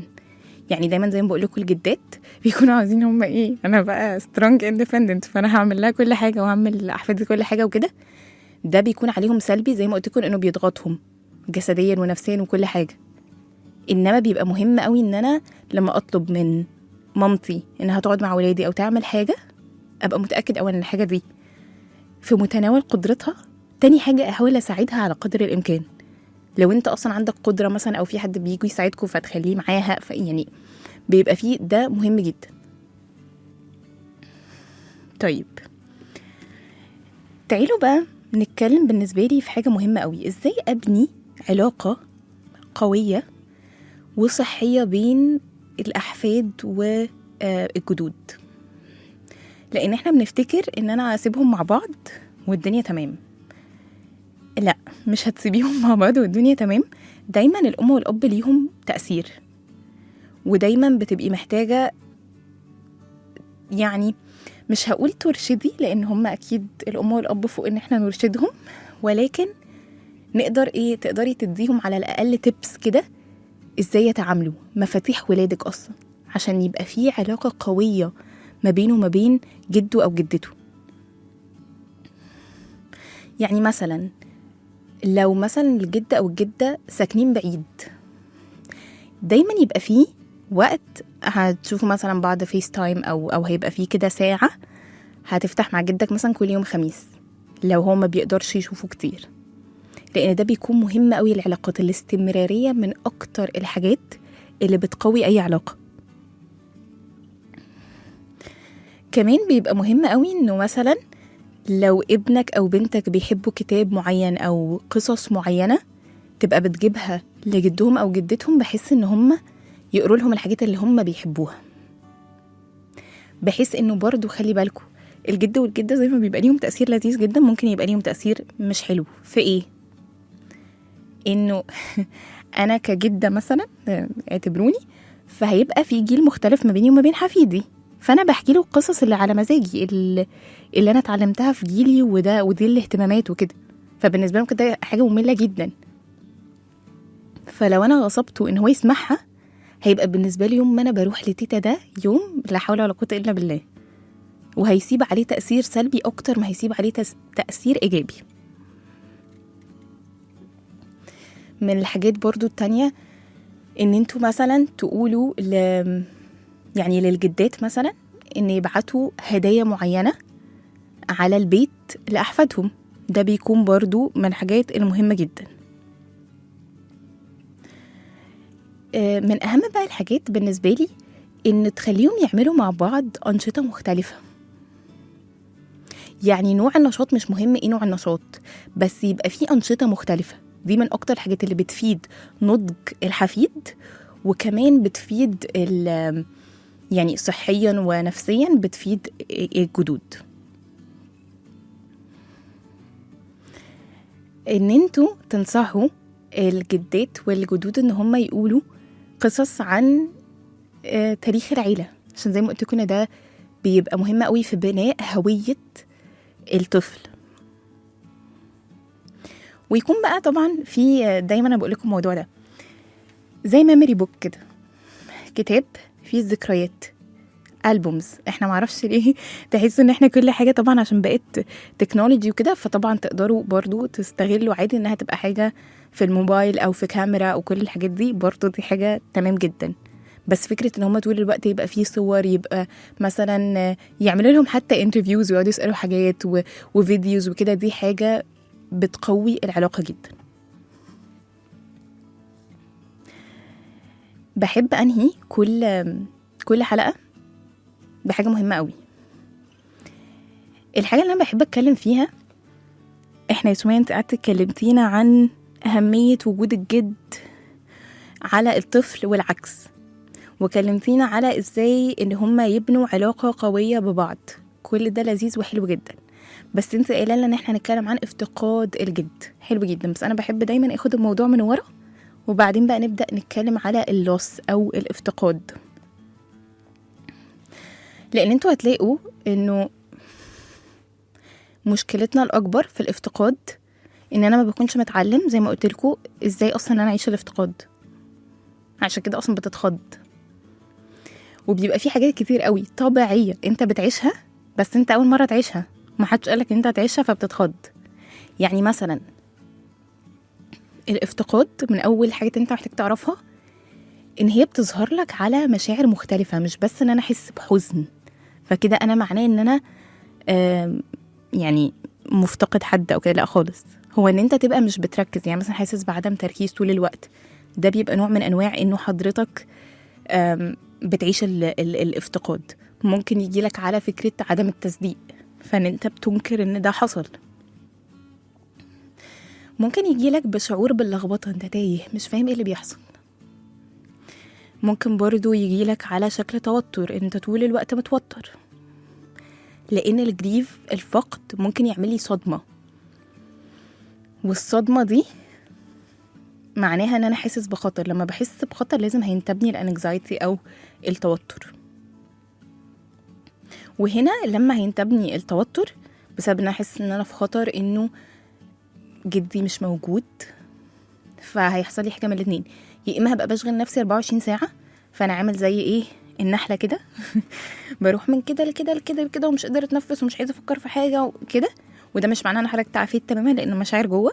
يعني دايما زي ما بقول لكم الجدات بيكونوا عاوزين هم إيه، أنا بقى strong independent، فأنا هعمل لها كل حاجة وهعمل لأحفادي كل حاجة وكده. ده بيكون عليهم سلبي زي ما قلت لكم، إنه بيضغطهم جسديا ونفسيا وكل حاجة. إنما بيبقى مهم قوي إن أنا لما أطلب من مامتي إنها تقعد مع ولادي أو تعمل حاجة، أبقى متأكد أولا إن الحاجة دي في متناول قدرتها، تاني حاجة أحاول أساعدها على قدر الإمكان. لو أنت أصلا عندك قدرة مثلا أو في حد بيجي يساعدكم فتخليه معاها، يعني بيبقى فيه ده مهم جدا. طيب تعالوا بقى نتكلم بالنسبة لي في حاجة مهمة قوي، إزاي أبني علاقة قوية وصحية بين الأحفاد والجدود؟ لأن احنا بنفتكر إن أنا أسيبهم مع بعض والدنيا تمام. لا، مش هتسيبيهم مع بعض والدنيا تمام. دايما الأم والأب ليهم تأثير، ودايما بتبقي محتاجة، يعني مش هقول ترشدي لأن هم أكيد الأم والأب فوق إن احنا نرشدهم، ولكن نقدر إيه، تقدري تديهم على الأقل تبس كده إزاي يتعاملوا، مفاتيح ولادك أصلا، عشان يبقى فيه علاقة قوية ما بينه وما بين جده أو جدته. يعني مثلا لو مثلا الجد أو الجدة ساكنين بعيد، دايما يبقى فيه وقت هتشوفوا مثلا بعض FaceTime أو هيبقى فيه كده ساعة هتفتح مع جدك مثلا كل يوم خميس لو هو ما بيقدرش يشوفه كتير، لأن ده بيكون مهم قوي. العلاقات الاستمرارية من أكتر الحاجات اللي بتقوي أي علاقة. كمان بيبقى مهم قوي إنه مثلا لو ابنك أو بنتك بيحبوا كتاب معين أو قصص معينة، تبقى بتجيبها لجدهم أو جدتهم، بحيث إن هم يقروا لهم الحاجات اللي هم بيحبوها، بحيث إنه برضو خلي بالكم الجد والجدة زي ما بيبقى ليهم تأثير لذيذ جدا، ممكن يبقى ليهم تأثير مش حلو في إيه؟ إنه أنا كجدة مثلا اعتبروني، فهيبقى في جيل مختلف ما بيني وما بين حفيدي، فانا بحكي له القصص اللي على مزاجي، اللي انا اتعلمتها في جيلي، وده ودي الاهتمامات وكده. فبالنسبه لهم كده حاجة مملة جدا. فلو انا غصبته ان هو يسمعها هيبقى بالنسبة لي يوم ما انا بروح لتيتا ده يوم لا حول ولا قوة الا بالله، وهيسيب عليه تاثير سلبي اكتر ما هيسيب عليه تاثير ايجابي. من الحاجات برضو التانية ان انتوا مثلا تقولوا يعني للجدات مثلا ان يبعتوا هدايا معينة على البيت لأحفادهم، ده بيكون برضو من الحاجات المهمة جدا. من أهم بقى الحاجات بالنسبة لي إن تخليهم يعملوا مع بعض أنشطة مختلفة. يعني نوع النشاط مش مهم إيه نوع النشاط، بس يبقى فيه أنشطة مختلفة. دي من أكتر الحاجات اللي بتفيد نضج الحفيد، وكمان بتفيد يعني صحيا ونفسيا بتفيد الجدود. إن انتوا تنصحوا الجدات والجدود إن هم يقولوا قصص عن تاريخ العيلة، عشان زي ما قلت لكم ده بيبقى مهم قوي في بناء هوية الطفل. ويكون بقى طبعا في دايما انا بقول لكم الموضوع ده زي memory book كده، كتاب فيه الذكريات، albums. احنا معرفش ليه تحس ان احنا كل حاجة طبعا عشان بقت technology وكده، فطبعا تقدروا برضو تستغلوا عادي انها تبقى حاجة في الموبايل او في كاميرا او كل الحاجات دي، برضو دي حاجة تمام جدا. بس فكرة ان هما طول الوقت يبقى فيه صور، يبقى مثلا يعملوا لهم حتى interviews ويقعدوا يسالوا حاجات و videos وكده، دي حاجة بتقوي العلاقة جدا. بحب انهي كل حلقة بحاجة مهمة قوي. الحاجة اللي انا بحب اتكلم فيها، احنا يا سمية انت قعدت اتكلمتينا عن اهمية وجود الجد على الطفل والعكس، وكلمتينا على ازاي ان هما يبنوا علاقة قوية ببعض. كل ده لذيذ وحلو جدا، بس انت قايله لنا ان احنا هنتكلم عن افتقاد الجد، حلو جدا. بس انا بحب دايما اخد الموضوع من ورا وبعدين بقى نبدا نتكلم على ال loss او الافتقاد، لان انتوا هتلاقوا انه مشكلتنا الاكبر في الافتقاد ان انا ما بكونش متعلم زي ما قلت لكم ازاي اصلا انا اعيش الافتقاد، عشان كده اصلا بتتخض. وبيبقى في حاجات كتير قوي طبيعية انت بتعيشها بس انت اول مرة تعيشها، ما حدش قالك انت هتعيشها فبتتخض. يعني مثلا الافتقاد من اول حاجة انت محتاج تعرفها ان هي بتظهر لك على مشاعر مختلفة، مش بس ان انا احس بحزن فكده انا معناه ان انا يعني مفتقد حد او كده، لا خالص. هو ان انت تبقى مش بتركز، يعني مثلا حاسس بعدم تركيز طول الوقت، ده بيبقى نوع من انواع انه حضرتك بتعيش الافتقاد. ممكن يجيلك على فكرة عدم التصديق، فان انت بتنكر ان ده حصل. ممكن يجيلك بشعور باللخبطة، انت تايه مش فاهم ايه اللي بيحصل. ممكن برضو يجيلك على شكل توتر، انت طول الوقت متوتر، لان الجريف الفقد ممكن يعمل لي صدمة، والصدمة دي معناها ان انا حاسس بخطر. لما بحس بخطر لازم هينتابني ال anxiety او التوتر، وهنا لما هينتابني التوتر بسبب ان انا احس ان انا في خطر، انه جدي مش موجود، فهيحصل لي حاجة من الاتنين: يا اما هبقى بشغل نفسي 24 ساعة، فانا عامل زي ايه النحلة كده بروح من كده لكده لكده لكده ومش قادرة اتنفس ومش عايزه افكر في حاجة وكده. وده مش معناه ان حضرتك تعافيت تماما، لان المشاعر جوه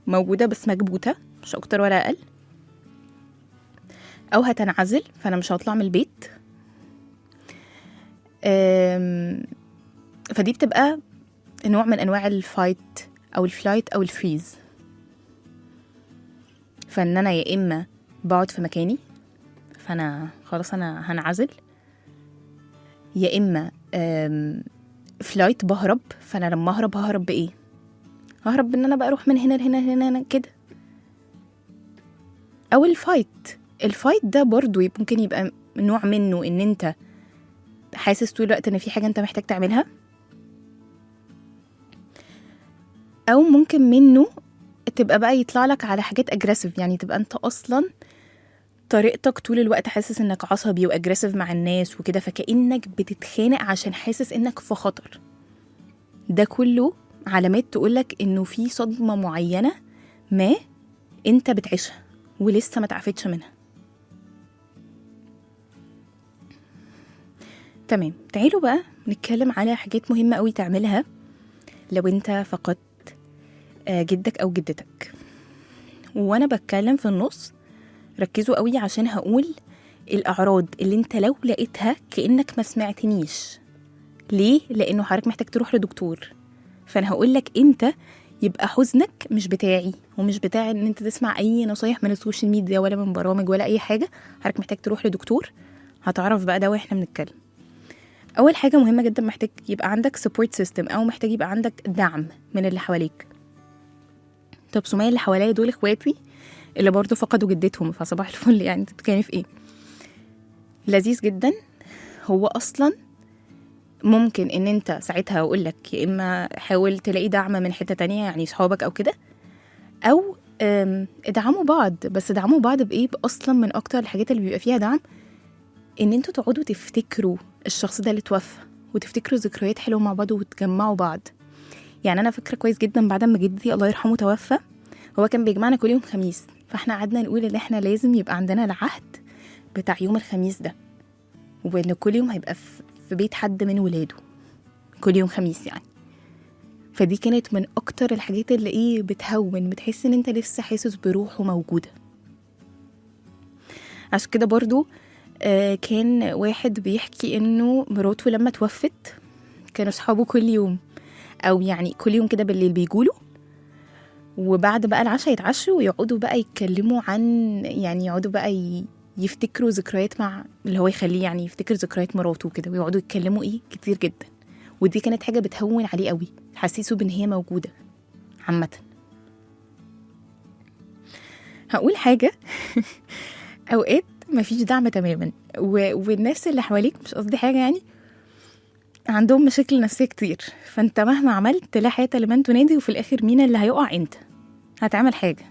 موجودة بس مكبوته، مش اكتر ولا اقل. او هتنعزل، فانا مش هطلع من البيت. فدي بتبقى نوع من انواع ال fight او ال flight او ال freeze. فان انا يا اما بقعد في مكاني فانا خلاص انا هنعزل، يا اما flight بهرب. فانا لما اهرب ههرب بايه؟ ههرب بان انا بقى اروح من هنا لهنا لهنا هنا كده. او ال fight، ال fight ده برضو ممكن يبقى نوع منه ان انت حاسس طول الوقت ان في حاجة انت محتاج تعملها، او ممكن منه تبقى بقى يطلع لك على حاجات aggressive، يعني تبقى انت اصلا طريقتك طول الوقت حاسس انك عصبي و aggressive مع الناس وكده، فكأنك بتتخانق عشان حاسس انك في خطر. ده كله علامات تقولك انه في صدمة معينة ما انت بتعيشها ولسه ما تعافتش منها. تمام، تعالوا بقى نتكلم على حاجات مهمة قوي تعملها لو انت فقدت جدك او جدتك. وانا بتكلم في النص ركزوا قوي عشان هقول الاعراض اللي انت لو لقيتها كأنك ما سمعتنيش. ليه؟ لانه حضرتك محتاج تروح لدكتور. فانا هقول لك امتى يبقى حزنك مش بتاعي ومش بتاع ان انت تسمع اي نصايح من ال social media ولا من برامج ولا اي حاجة. حضرتك محتاج تروح لدكتور، هتعرف بقى ده واحنا بنتكلم. اول حاجة مهمة جدا، محتاج يبقى عندك support system او محتاج يبقى عندك دعم من اللي حواليك. طب سمية اللي حواليا دول اخواتي اللي برضو فقدوا جدتهم، فصباح الفل، يعني انت بتتكلمي في ايه؟ لذيذ جدا. هو اصلا ممكن ان انت ساعتها اقول لك يا اما حاول تلاقي دعم من حتة تانية، يعني صحابك او كده، او ادعموا بعض. بس ادعموا بعض بايه؟ اصلا من اكتر الحاجات اللي بيبقى فيها دعم ان انتوا تقعدوا تفتكروا الشخص ده اللي توفى، وتفتكروا ذكريات حلوة مع بعض وتجمعوا بعض. يعني انا فاكره كويس جدا بعد ما جدي الله يرحمه توفى، هو كان بيجمعنا كل يوم خميس، فاحنا قعدنا نقول ان احنا لازم يبقى عندنا العهد بتاع يوم الخميس ده، وان كل يوم هيبقى في بيت حد من ولاده كل يوم خميس يعني. فدي كانت من اكتر الحاجات اللي ايه بتهون، بتحس ان انت لسه حاسس بروحه موجودة. عشان كده برضو كان واحد بيحكي انه مراته لما توفت كانوا اصحابه كل يوم، او يعني كل يوم كده بالليل بيجولوا، وبعد بقى العشاء يتعشوا ويقعدوا بقى يتكلموا عن، يعني يقعدوا بقى يفتكروا ذكريات مع اللي هو يخليه يعني يفتكر ذكريات مراته وكده، ويقعدوا يتكلموا ايه كتير جدا. ودي كانت حاجة بتهون عليه قوي، تحسسه بان هي موجودة. عامة هقول حاجة اوقات مفيش دعم تماما، والناس اللي حواليك مش قصدي حاجة يعني عندهم مشاكل نفسية كتير، فانت مهما عملت لا حياة لمن تنادي، وفي الآخر مين اللي هيقع؟ انت هتعمل حاجة،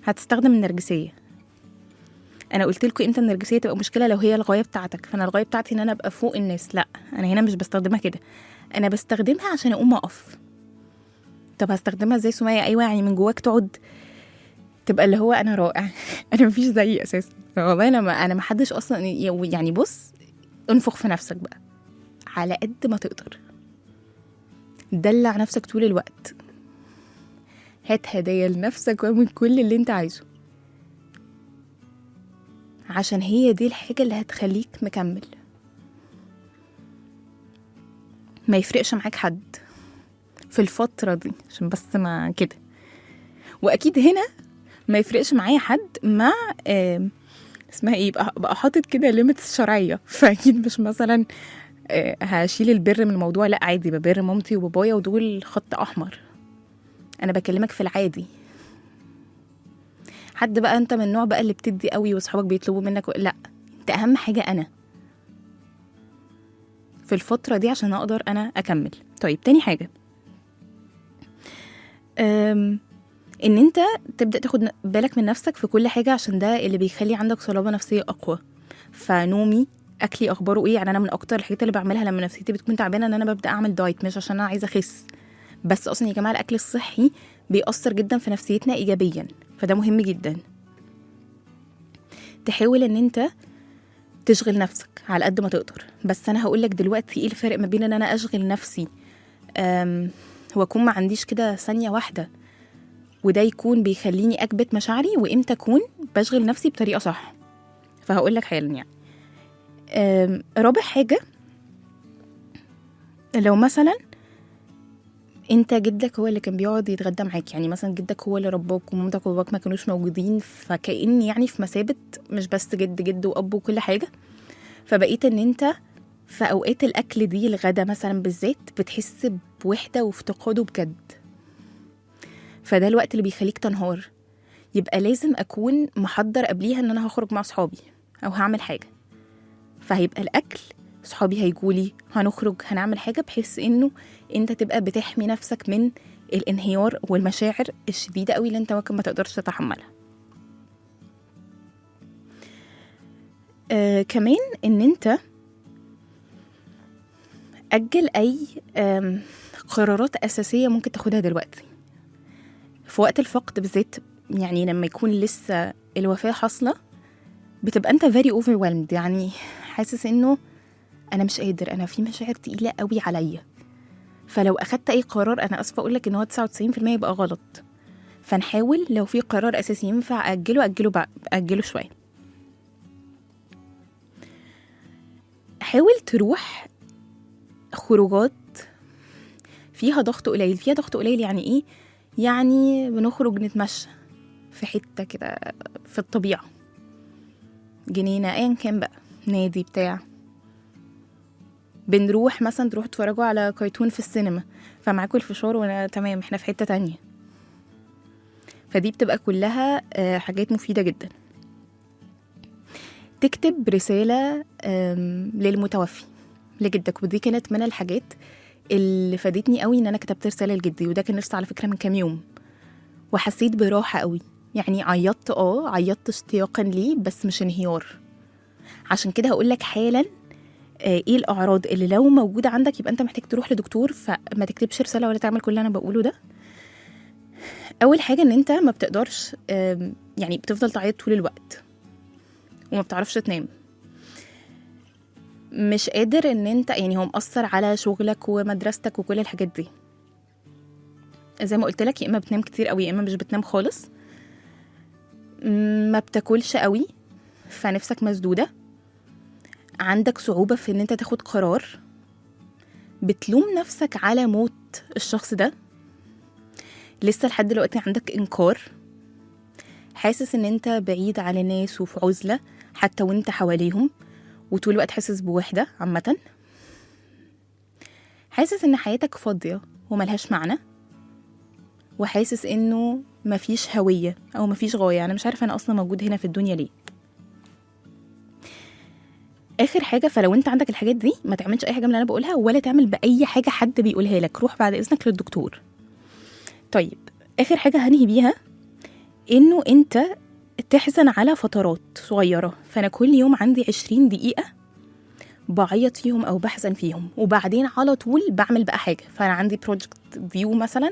هتستخدم النرجسية. انا قلت لكم امتى النرجسية تبقى مشكلة؟ لو هي الغاية بتاعتك. فانا الغاية بتاعتي ان انا ابقى فوق الناس، لا انا هنا مش بستخدمها كده، انا بستخدمها عشان اقوم اقف. طب هستخدمها ازاي سمية؟ ايوه يعني من جواك تقعد تبقى اللي هو انا رائع انا مفيش زيي اساسا، والله انا ما حدش اصلا يعني. بص انفخ في نفسك بقى على قد ما تقدر، دلع نفسك طول الوقت، هات هدايا لنفسك ومن كل اللي انت عايزه، عشان هي دي الحاجة اللي هتخليك مكمل. ما يفرقش معاك حد في الفترة دي، عشان بس ما كده. وأكيد هنا ما يفرقش معايا حد مع اسمها ايه، بقى حاطط كده limits شرعية، فأكيد مش مثلا هشيل البر من الموضوع، لا عادي ببر مامتي وبابايا ودول خط أحمر. أنا بكلمك في العادي. حد بقى انت من النوع بقى اللي بتدي قوي واصحابك بيطلبوا منك لا انت اهم حاجة انا في الفترة دي عشان اقدر انا اكمل. طيب تاني حاجة، ان انت تبدا تاخد بالك من نفسك في كل حاجة، عشان ده اللي بيخلي عندك صلابة نفسية اقوى. فنومي، اكلي، اخباره ايه. يعني انا من اكتر الحاجات اللي بعملها لما نفسيتي بتكون تعبانة ان انا ببدا اعمل دايت، مش عشان انا عايزه اخس، بس اصلا يا جماعة الاكل الصحي بيأثر جدا في نفسيتنا ايجابيا، فده مهم جدا. تحاول ان انت تشغل نفسك على قد ما تقدر. بس انا هقولك دلوقتي ايه الفرق ما بين ان انا اشغل نفسي واكون ما عنديش كده ثانية واحدة وده يكون بيخليني اكبت مشاعري، وامتى اكون بشغل نفسي بطريقة صح، فهقولك حالا يعني. رابع حاجة، لو مثلا انت جدك هو اللي كان بيقعد يتغدى معاك، يعني مثلا جدك هو اللي رباك ومامتك وباباك ما كانوش موجودين، فكأن يعني في مثابة مش بس جد جد واب وكل حاجة، فبقيت ان انت في اوقات الاكل دي الغدا مثلا بالذات بتحس بوحدة وافتقاده بجد، فده الوقت اللي بيخليك تنهار. يبقى لازم اكون محضر قبليها ان انا هخرج مع صحابي او هعمل حاجة، فهيبقى الاكل صحابي هيجولي، هنخرج، هنعمل حاجة، بحيث انه انت تبقى بتحمي نفسك من الانهيار والمشاعر الشديدة قوي اللي انت ممكن ما تقدرش تتحملها. كمان ان انت أجل أي قرارات أساسية ممكن تاخدها دلوقتي في وقت الفقد بالذات. يعني لما يكون لسه الوفاة حاصلة بتبقى انت very overwhelmed، يعني حاسس انه انا مش قادر، انا في مشاعر تقيلة قوي عليا، فلو اخدت اي قرار انا اسفة اقولك ان هو 99% يبقى غلط. فنحاول لو في قرار اساسي ينفع اجله، اجله بقى، اجله شوية. حاول تروح خروجات فيها ضغط قليل. فيها ضغط قليل يعني ايه؟ يعني بنخرج نتمشى في حتة كده في الطبيعة، جنينة، ايا كان بقى، نادي بتاع. بنروح مثلا تروح تتفرجوا على كرتون في السينما، فمعاكوا الفشار وانا تمام، احنا في حتة تانية. فدي بتبقى كلها حاجات مفيدة جدا. تكتب رسالة للمتوفي لجدك، ودي كانت من الحاجات اللي فادتني قوي ان انا كتبت رسالة لجدي، وده كان لسه على فكرة من كام يوم، وحسيت براحة قوي. يعني عيطت، عيطت اشتياقا ليه، بس مش انهيار. عشان كده هقول لك حالا ايه الاعراض اللي لو موجودة عندك يبقى انت محتاج تروح لدكتور، فما تكتبش رسالة ولا تعمل كل اللي انا بقوله ده. اول حاجة ان انت ما بتقدرش، يعني بتفضل تعيط طول الوقت وما بتعرفش تنام، مش قادر ان انت، يعني هو مأثر على شغلك ومدرستك وكل الحاجات دي. زي ما قلت لك، يا اما بتنام كتير قوي يا اما مش بتنام خالص، ما بتاكلش قوي فنفسك مسدودة، عندك صعوبة في ان انت تاخد قرار، بتلوم نفسك على موت الشخص ده، لسه لحد دلوقتي عندك انكار، حاسس ان انت بعيد عن الناس وفي عزلة حتى وانت حواليهم، وطول الوقت حاسس بوحدة عامة، حاسس ان حياتك فاضية وملهاش معنى، وحاسس انه مفيش هوية او مفيش غاية، انا مش عارفة انا اصلا موجود هنا في الدنيا ليه. اخر حاجة، فلو انت عندك الحاجات دي ما تعملش اي حاجة من اللي انا بقولها، ولا تعمل باي حاجة حد بيقولها لك، روح بعد اذنك للدكتور. طيب اخر حاجة هنهي بيها، انه انت تحزن على فترات صغيرة. فانا كل يوم عندي 20 دقيقة بعيط فيهم او بحزن فيهم، وبعدين على طول بعمل بقى حاجة. فانا عندي project due مثلا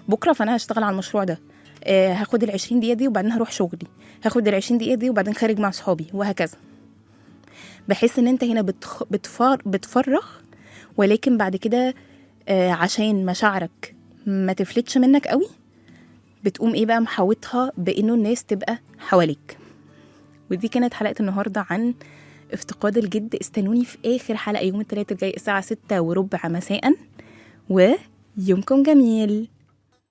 بكرة، فانا هشتغل على المشروع ده، هاخد 20 دقيقة دي وبعدين هروح شغلي، هاخد 20 دقيقة دي وبعدين خارج مع صحابي، وهكذا. بحس ان انت هنا بتفرغ، ولكن بعد كده عشان مشاعرك ما تفلتش منك قوي، بتقوم ايه بقى محاوطها بانه الناس تبقى حواليك. ودي كانت حلقة النهاردة عن افتقاد الجد. استنوني في آخر حلقة يوم الثلاثاء الجاي الساعة 6:15 مساء، ويومكم جميل.